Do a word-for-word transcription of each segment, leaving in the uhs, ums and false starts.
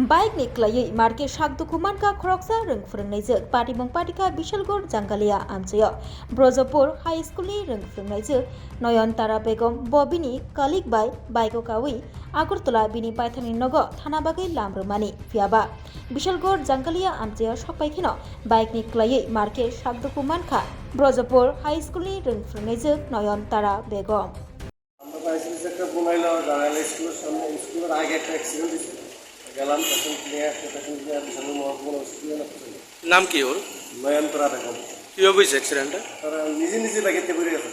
Bike ni kwlaiwi market sak dukhu mankha khoroksa rwng phwrwngnaijwk, patimung patikha Bishalgarh Jangalia amchaio Brojopur High School ni rwng phwrwngnaijwk Noyon Tara Begum, bo bini colleague bai bike o kawi Agartala bini baithangni nogo thana bagwi lam rwmani. Phiyaba Bishalgarh Jangalia amchaio sokpai kheno bike ni kwlaiwi market sak dukhu mankha Brojopur High School ni rwng phwrwngnaijwk Noyon Tara Begum. আমরা তো আইসি একটা বোনাইলো জানালে স্কুলের সামনে, স্কুলের আগে একটা অ্যাক্সিডেন্ট হয়েছে, গেলাম পেশেন্ট নিয়ে, একটা পেশেন্ট নিয়ে বিশাল মহকুমা হসপিটালে। নাম কি ওর? নয়নতারা বেগম। কিভাবে হয়েছে অ্যাক্সিডেন্টটা? তারা নিজে নিজে ব্যাগেতে পড়ে গেছে।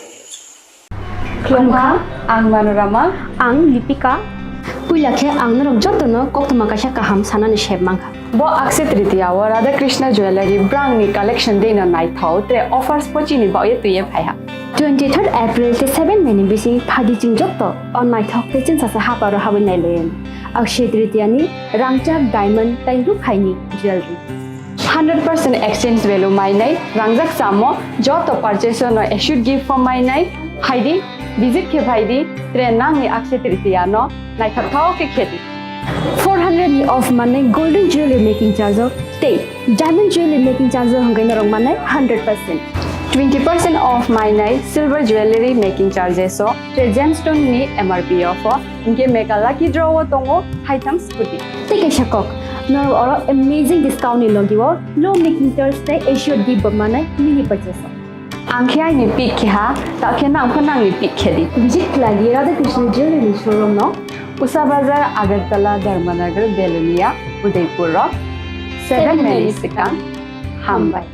Khulumkha, ang Manorama. Ang Lipika. Puila khe ang norok jotono koktwma kaisa kaham sanani sep mankha. Bo Akshaya Tritiya o Radha Krishna Jewellery brangni collection deino naithok tre offers pochini baoye twiye phaiha. Twenty third April tei seven May ni bising phaidi chwng joto o naithok tei chwngsasa haparo habwi nailaiyani. Akshaya Tritiya ni rangchak diamond tei rukhaini jewellery. Hundred percent exchange value mainai, rangjak samo joto purchase no assured gift form mainai, phaidi, visit khe phaidi, tre nangni Akshaya Tritiya no naithok thao khe khedi. Four hundred ni off manai golden jewelry making charge o tei diamond jewelry making charge o hwnkhe norok manai hundred percent. Twenty percent off mainai silver jewelry making charges o tei gemstone ni M R P o pho, hwnkhe mega lucky draw o tongo haitham scooty. Tei kaisa kok, norok oro amazing discount ni logi o low making charge tei assured gift bo manai mini purchase o. Ang khe aini pick khe ha, ta khe nang pho nangni pick khe di. Visit khlai di Radha Krishna Jewelry ni showroom no. Usa Bazar, Agartala, Dharmanagar, Belonia, Udaipur o. Seven May ni swkang. Hambai.